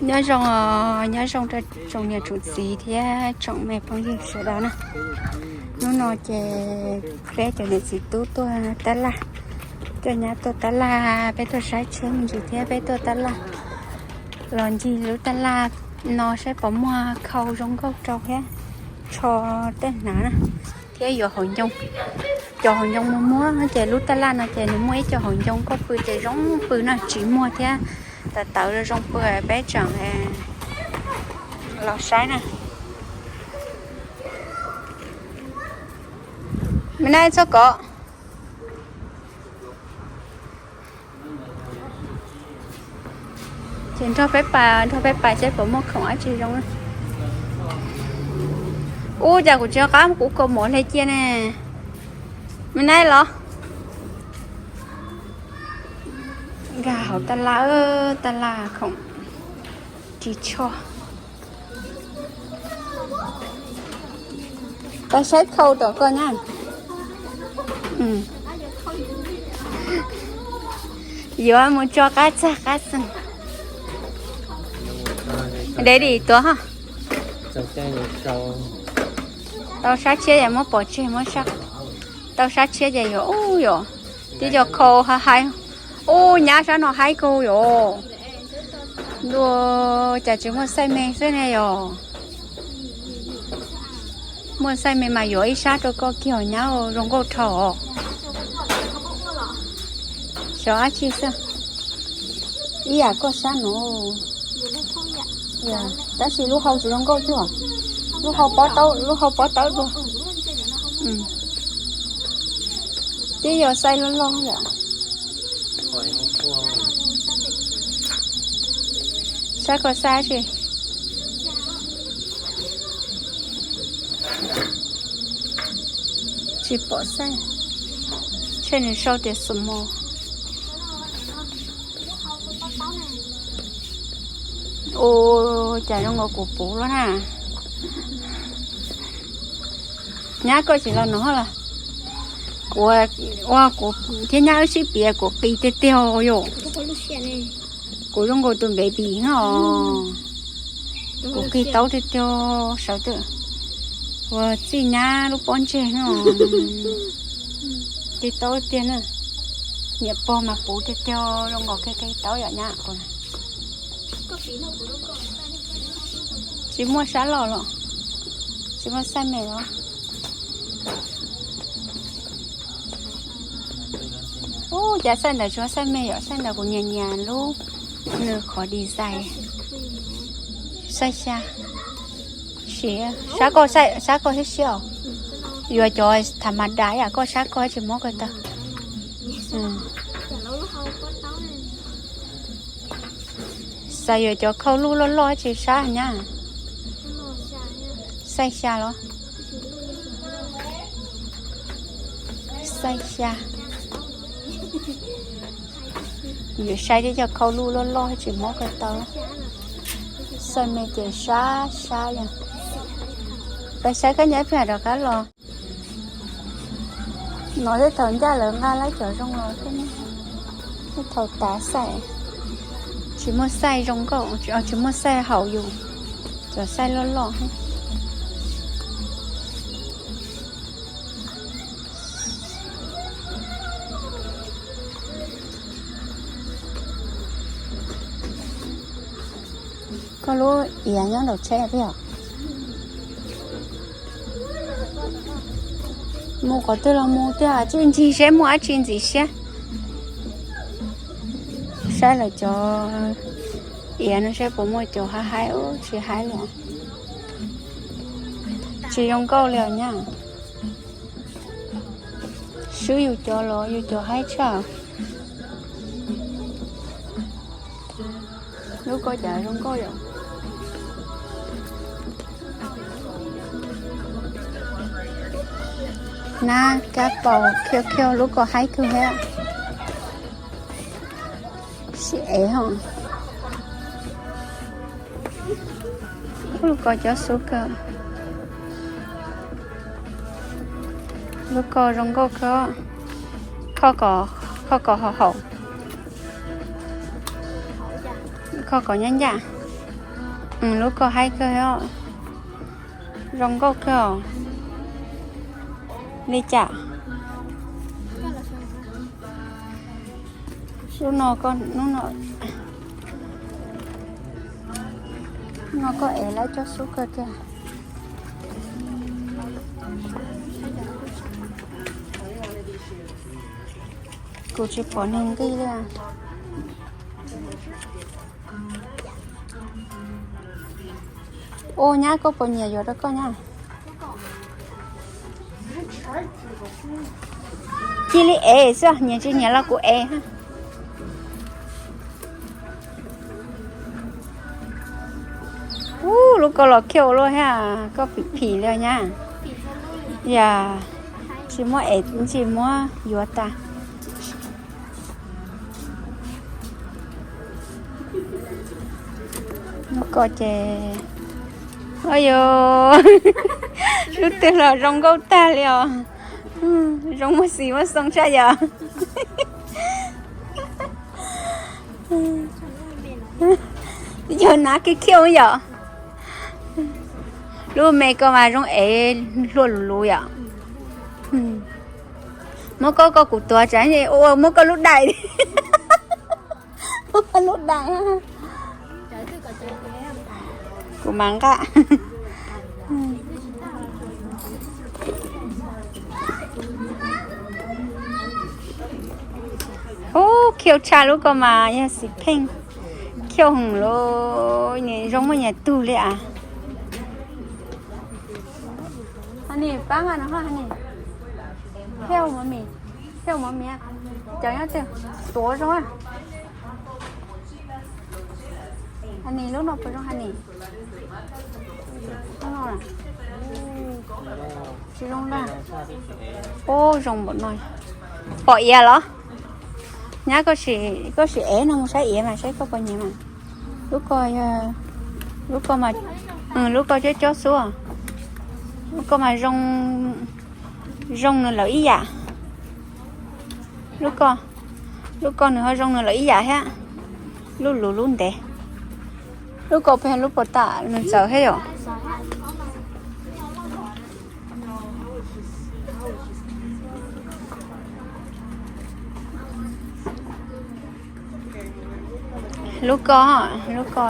Nyob zoo, nyob zoo rau tsoom niam tsoom txiv thiab tsoom me phooj ywg sawv daws na. Hnub no ces peb cov niam txiv tub tuaj tab laj, coj nyab tuaj tab laj, peb tuaj saib tsheb me ntsis thiab peb tuaj tab laj los ncig lub tab laj no saib puas muaj khau zoo nkauj rau thiab tsho tej hnav na, thiab yuav hauv ncoo. Cov hauv ncoo muag muag ces lub tab laj no ces nws muaj ib co hauv ncoo koj pw ces zoo pw no tsis muag thiab, tawv tawv zoo pw, peb tseem los saib na. Me nab txhob kov. Ces nrog peb pais, nrog peb pais seb puas muaj khoom dab tsi zoo. Ub, cas kuv tsis nco qab kuv kaus mom hle cia ne. Me nab los nkag hauv tab laj, tab laj khoom ris tsho. Pab saib khau tom koj nyab. Yuav mus tso qab txag qab xeeg. Dev dim tuav ho. Tau sab tshiab ces muab pov tseg, muab, tau sab tshiab ces yuav ub yom. Tib co khau haib haib. Ub, nyab sab no haib kawg yom. Ntuj, cas tsis muaj xaij me xwb ne yom. Muaj xaij me mas yuav ib sab rau koj kiag nyab, zoo nkauj dhau. Xyov dab tsi xwb. Ib yam koj sab no. Tab sis lub hau tsis zoo nkauj cuag. Lub hau pob tawb, lub hau pob tawb dua. Twb yog xaij loj loj yom. Sab koj xaij tsi. Tsis pom xaij. Tshe nws sau tias small. Ua cas zoo nkaus kuv puv lawm na. Nyab koj tsis los no los. Kuv, ua kuv thiab nyab wb sib piav kuv qis tiag tiag yom. Kuv zoo nkaus tus baby no. Kuv qis taub tiag tiag sawv twm. Ua txij nyab lub pob ntseg no. Qis taub tiag na. Niam pog mas puv tiag tiag zoo nkaus qis taub yom nyab kuv. Tsis muaj sab loj los, tsis muaj xaij me los. Ub, cas xaij ntawd tsis muaj xaij me yom, xaij ntawd kuv nyiam nyiam lub nws qhov design. Xaij xya. Siab, sab koj, sab koj siab siab os. Yuav cov thav mas das yam koj sab koj tsis muab ko taw. Xav yuav cov khau luj loj loj tsis sab nyab. Xaij xya los? Xaij xya. Yuav saib tib co khau luj loj loj tsis muab ko taw. Xaij me ces sab sab yom. Pab saib koj nyab pem rov qab los. No tej thaum ncaj lawv nqa lawv cov zoo los tej thaum tav xaij. Tsis muaj xaij zoo nkauj, tsis muaj xaij haum yus. Cov xaij loj loj. Koj lub iav nyob nraum tsheb peb os. Mus qhov twg los mus tiag, tsuj ncig seb muaj dab tsi ntxim siab. Saib lawv cov iav no saib puas muaj cov haib haib, tsis haib li. Tsis zoo nkauj li os nyab. Swb yus cov los yus cov haib tshaj. Lub ko cas zoo nkauj yom. Nab kab paus khiu khiu lub ko haib kawg thiab. Sib ev ho. Lub ko cov xub kawg. Lub ko zoo nkauj kawg. Kho kom, kho kom haum haum. Kho kom ncaj ncaj. Lub ko haib kawg, zoo nkauj kawg os. Li cas? Lub no, lub no koj ev lawm cov xub kawg tiag. Kuv tsis pom nws nqi li. Ua nyab, koj puas nyiam yuav rau koj nyab? Cia li ev xwb, nyiam tsis nyiam los kuv ev. Ub, lub ko los khiauj luaj thiab, koj phim phim li nyab. Yam tsis muab ev, tsis muab yuav tas. Lub ko ces, o yos, lub twg los zoo nkauj tag li os. Zoo muaj xis muaj xoo tshaj yom. Yog nav khiauj khiauj yom. Lub me ko mas zoo ev hlua luv luv yom. Muab koj, koj kuv tuav tsam ua muab koj lub daim. Muab koj lub daim. Kuv mam nqa. Ub, khiauj tshaj lub ko mas yog xim pheej. Khiauj heev li, nws zoo muaj nyias tug li as. Honey, pab nqa no, Honey. Help mommy. Help mommy. Cov nyob twg tuav zoo. Honey, lub no puas zoo, Honey? Tsis zoo laj. Ub, zoo npaum no. Pom iav los? Nyab, koj sim ev no mus saib iav mas saib koj puas nyiam mas. Lub ko, lub ko mas, lub ko cob cob xub. Lub ko mas zoo nws lawv ib yam. Lub ko, lub ko nws ho zoo nws lawv ib yam thiab. Lub luv lub ntev. Lub ko pem lub puas tam nws txawv thiab yom. Lub ko, lub ko,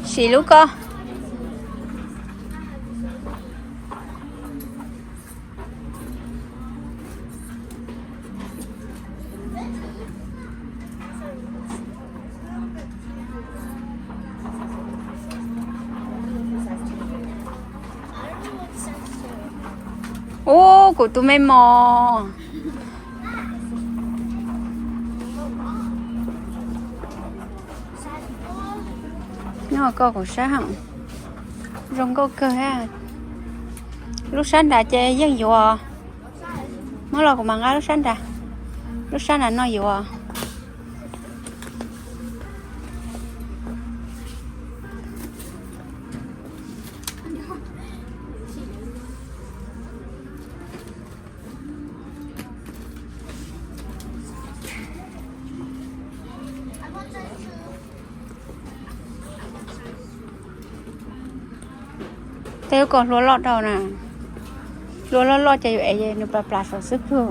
sim lub ko. Ub, kuv tus me mos. Nyob koj kuv saib hauv. Zoo nkauj kawg thiab. Lub sab nrad ces yeej yuav. Muab los kuv mam nqa lub sab nrad. Lub sab nrad no yuav. Tej lub ko hlua loj dhau na. Hlua loj loj ces yus ev nws plas plas saum xub pwg.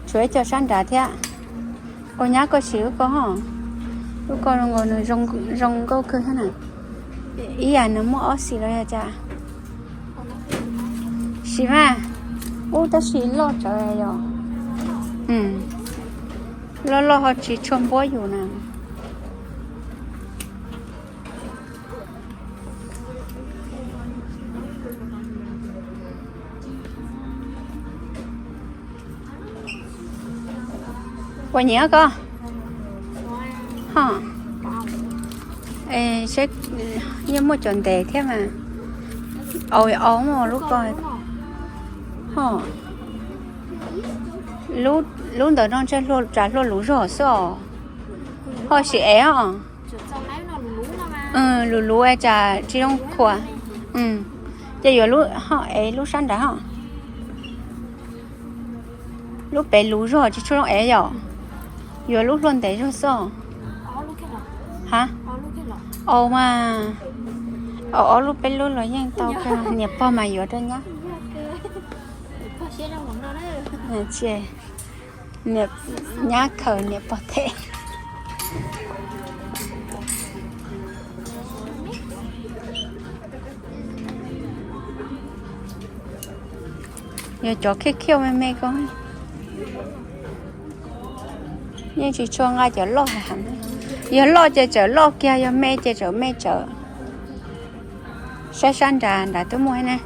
Tshuav ib co sab nrad thiab. Ua nyab koj sim lub ko ho. Lub ko nkaus nws zoo nkauj kawg thiab na. Ib yam nws muaj ob xim los yog cas. Sim mas. Ub, tab sis loj tsawv yom. Loj loj ho tsis tshua npuab yus na. Puas nyiam koj? Ho, yeej muaj cov ntev thiab mas. Au, au, muaj lub ko. Ho, lub ntawm no ntshe tsam hlua luv zog xwb os. Ho sim ev os. Luv luv tsam tsis zoo khuam. Ces yuav lub, ho ev lub sab nrad ho. Lub pem luv zog tsis tshua zoo ev yom. Yuav lub hlua ntev zog xwb. Ha, Au mas, au ob lub peb lub los yeej tau kawg, niam pog mas yuav rau nyab. Niam, nyab khaws niam pog them. Yog cov khiaj khiaj me me ko, yeej tsis tshua nqa cov loj heev. Yog loj ces txawm loj kiag, yog me ces txawm me tsawv. Saib sab nrad, nrad twb muaj na.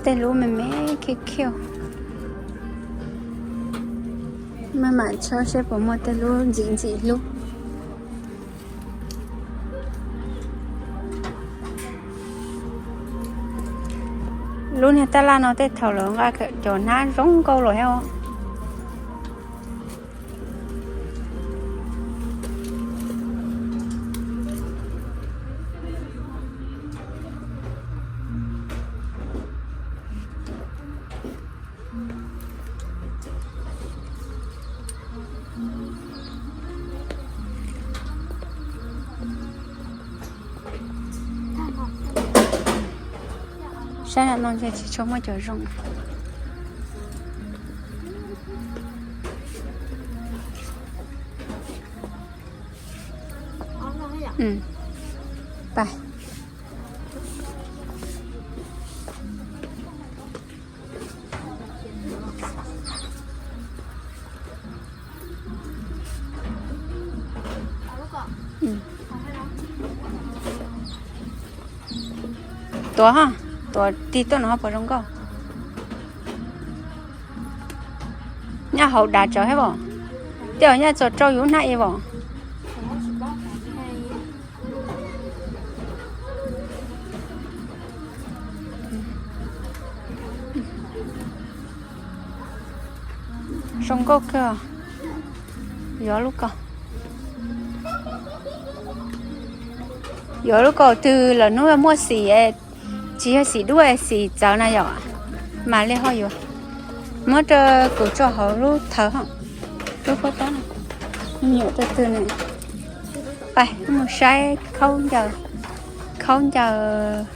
Tej lub me me khiaj khiaj. Maj mam tshawb seb puas muaj tej lub ntxim ntxim hlub. Lub niag tab laj no tej thaum lawv nqa cov hnab zoo nkauj los thiab. Sab no ntshe tsis tshua muaj cov zoo. Tuav, tuav tig tuaj no ho puas zoo nkauj. Nyob hauv dav tsawv thiab os. Tej zaum nyob txog rau yus hnab es os. Zoo nkauj kawg. Yuav lub ko. Yuav lub ko twg lawm hnub muaj xim, tsis yog xim duaj xim txawv na yom. Mas li ho yuav. Muab rau kuv tso hauv lub thawv, lub pob tab. Nyuam rau twg ne. Pais mus saib khaub ncaws, khaub ncaws.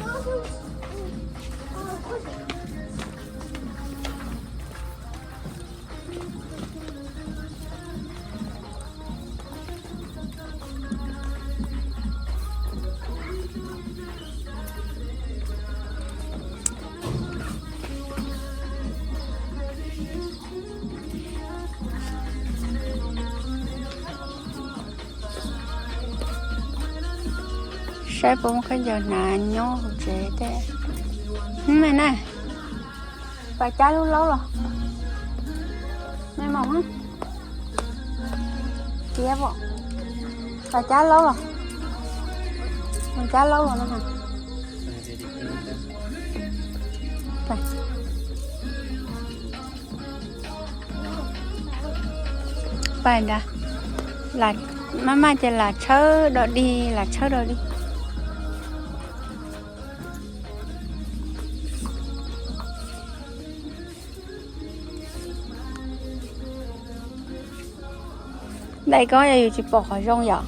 Saib puas muaj khaub ncaws hnav nyob hauv tsev thiab. Hm, na, pas cab lub laub los. Me moos, tiav, pas cab laub los. Pas cab laub los no. Pais nrad, maj maj ces lam tshawb do dig, lam tshawb do dig. Ntaim ko yog yus tsis pom qhov zoo yom.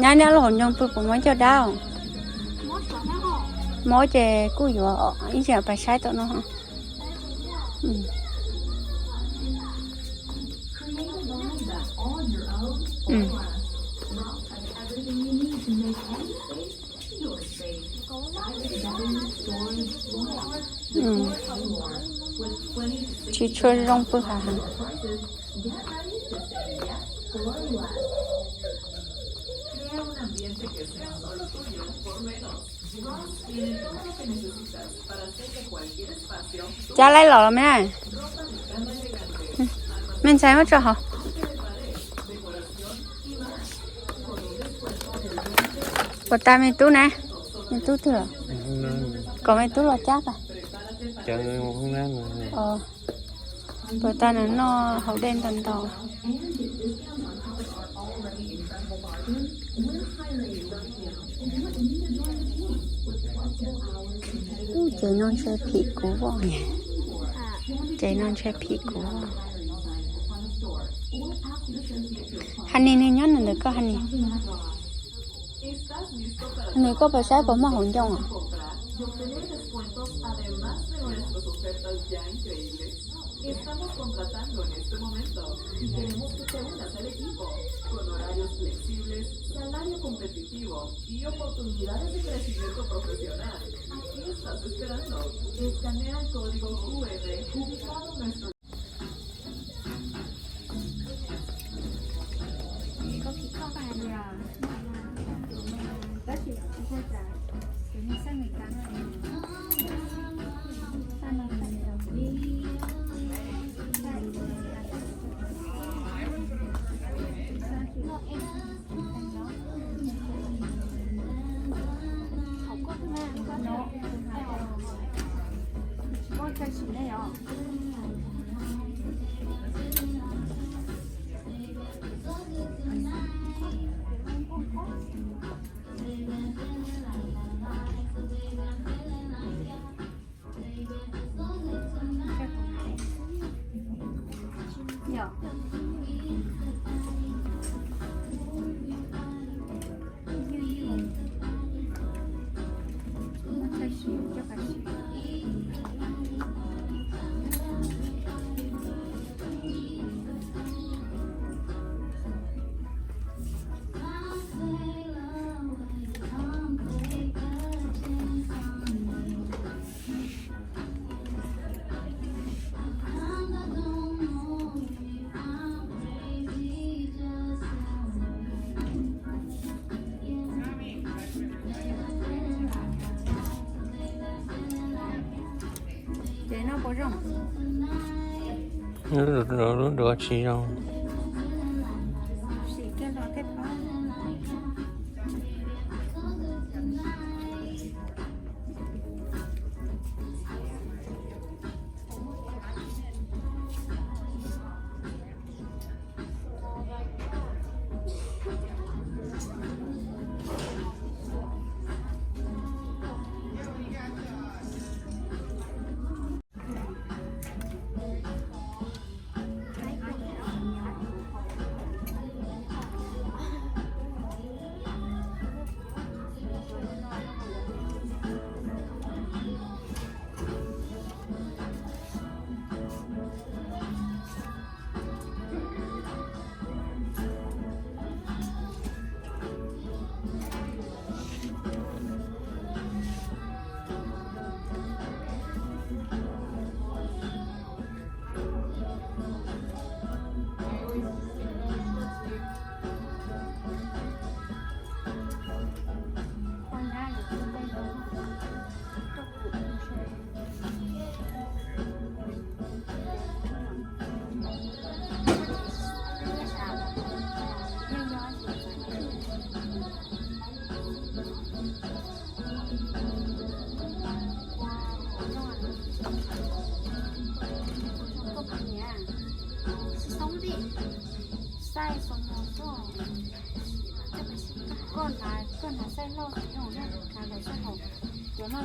Nyab, nyob lub hauv ncoo pw puas muaj caj dab? Muab ces kuj yuav ib tsam pas saib tom no. Tsis tshua zoo pw hav heev. Cab laib los los me. Me ntxhais muab tso hauv. Puas tas me tub na? Me tub twg? Kom me tub los cab tas. Puas tas nws noj haus dej ntau ntau. Ub, ces no ntshe phim kuv os. Ces no ntshe phim kuv. Hanis, nws nyob nws ntawm koj, Hanis. Nws koj puas saib puas muaj hauv ncoo os? Ces no puas zoo? Lub duav tsis zoo. Sim kiag los thiaj paub. Koj hnav, koj hnav xaij loj zoo na, hnav lawm xaij hauv. Cov no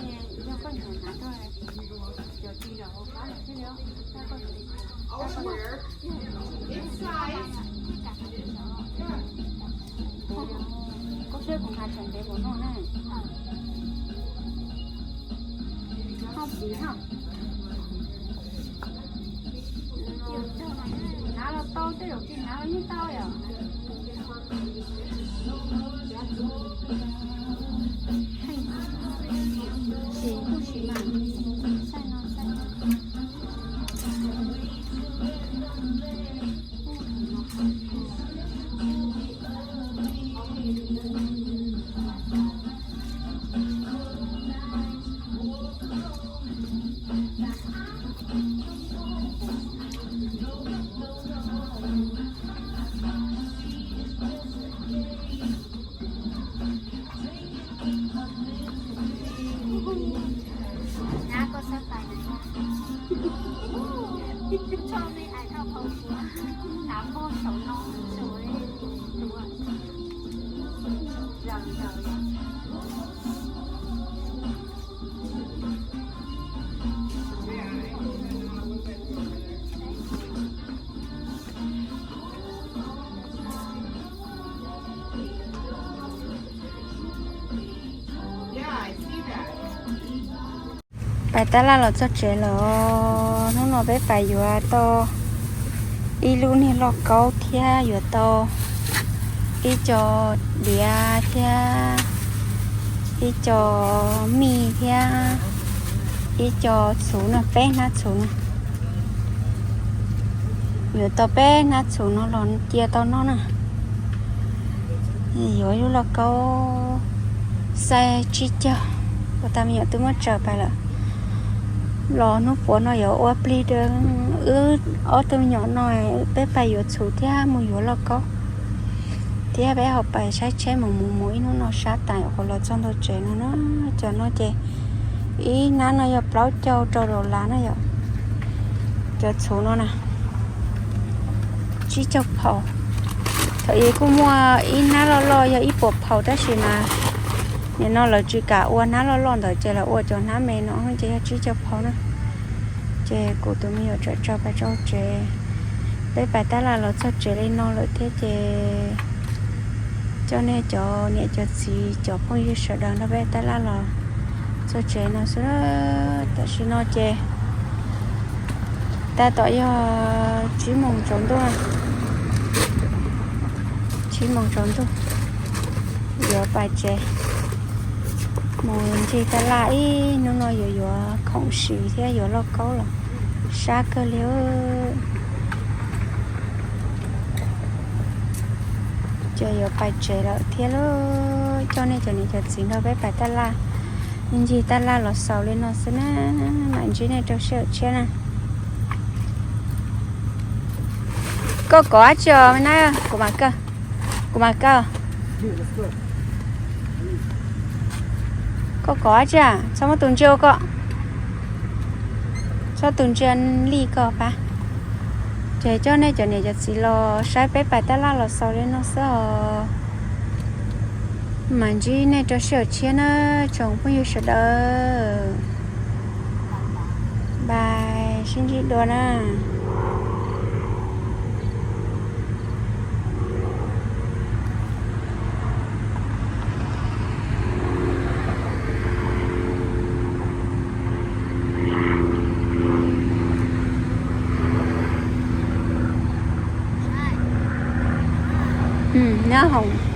yog koj nyiam hnav rau cov tsis yog hauv qab thiaj li. Koj saib kuv hnav tseem ntev npaum no na. Ho siv no. Hnav los tau, tej zaum tsis hnav los yeej tau yom. Ces Pais tab laj los txog tsev lawm. Hnub no peb pais yuav tau ib lub niag lauj kaub thiab yuav tau ib co diav thiab ib co mij thiab ib co txhuv no, peb hnab txhuv no. Yuav tau peb hnab txhuv no los cia tau noj na. Yuav ib lub lauj kaub xaij tsib caug, uas tas me nyuam twb muab tsaws pais lawm. Los hnub puav no yuav ua plig rau wb ob tug me nyuam no, peb pais yuav txhuv thiab mus yuav lauj kaub thiab peb ho pais saib tsheb mus mus mus ib hnub no sab tas qhuav los txog ntua tsev no na. Cov no ces ib hnab no yog plaub caug rau dollar na yom. Cov txhuv no na, tsib caug phaus. Thaum ub kuj muaj ib hnab loj loj yog ib puas phaus tab sis mas nim no lawv tsis kam ua hnab loj loj ntawd ces lawv ua cov hnab me no ces yog tsib caug phaus na. Ces kuv tus me nyuam tso tso pais rau tsev. Peb pais tab laj los txog tsev li no lawm thiab ces coj nej cov niam cov txiv cov phooj ywg sawv daws nrog peb tab laj los txog tsev no xwb. Tam sim no ces tab tom yog tsib moos tsaus ntuj, tsib moos tsaus ntuj, yuav pais tsev mus ncig tab laj ib hnub no yuav yuav khoom siv thiab yuav lauj kaub los sab kawg li. Ces yuav pais tsev lawm thiab lauj, coj nej cov niam cov txiv nrog peb pais tab laj, ncig tab laj los xaus li no xwb na, mam ntsib nej rau sij hawm tshiab na. Koj kov dab tsi os me na? Kuv mam kaw, kuv mam kaw. Koj kov dab tsi? Txhob muab tus ntsia ua koj, txhob tus ntsia li koj pab. Ces coj nej cov niam cov txiv los saib peb pais tab laj los xaus li no xwb os. Mam ntsib nej rau sij hawm tshiab na tsoom phooj ywg sawv daws. Bye, sib ntsib dua na. Nyob hauv.